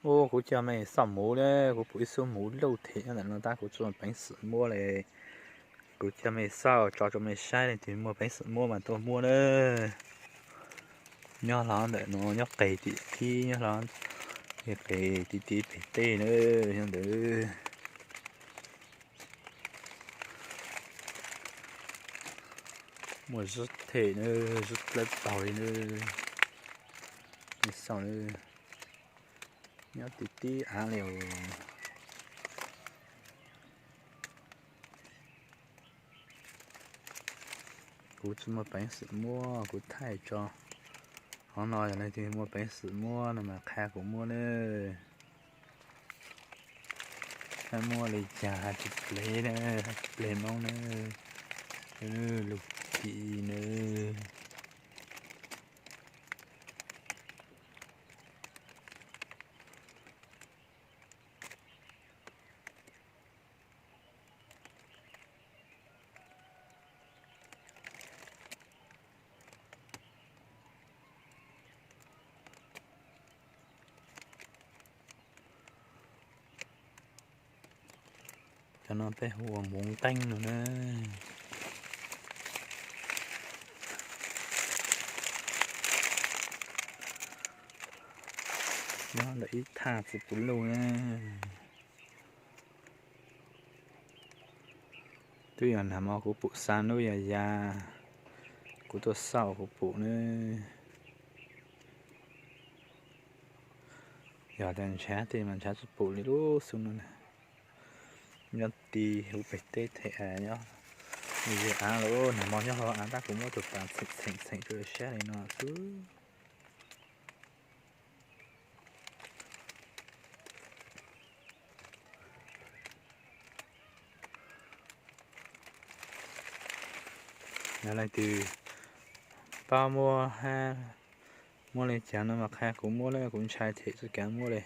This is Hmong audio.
Ub, kuv coj mej xauj muv na, kuv pum ib xub muv luj them nyob ntawm no tab kuv tsis muaj peev xwm muab li. Kuv coj mej xauj tso rau mej saib, leej twg muaj peev xwm muab mas tuaj muab na. Nyob hlo ntawm no, nyob qis tim khib, nyob hlo qis ti ti pem tej na, nyob ntawd. Muaj zib them na, zib dlawb taug li na. Mej xauj na, nyob tim tib av li. Kuv tsis muaj peev xwm muab, kuv thaij tso. Qhov no yog leej twg muaj peev xwm muab no mas qha kuv muab na. Hab muab li cas hab tsis plev na, hab tsis plev Moob na. Lug ci na. Cov no peb hu ua muv nqeeb no na. Nyob ntawm ib thaj txiv puv luj na. Twb yog nag hmo kuv pum xa nub ya ya, kuv tuaj xauj kuv pum na. Yog tias ntshav tej mas ntshav tsis pum li lub xub no na. Nyob ti huv pem teb them nyob ze av lawm, nag hmo nyob hauv av tab kuv muab tus pas txheem txheem txheem rau sab li no xwb. Yog leej twg paub muab hab muab li cas no mas qha kuv muab na, kuv ntshai them tsis kav muab li.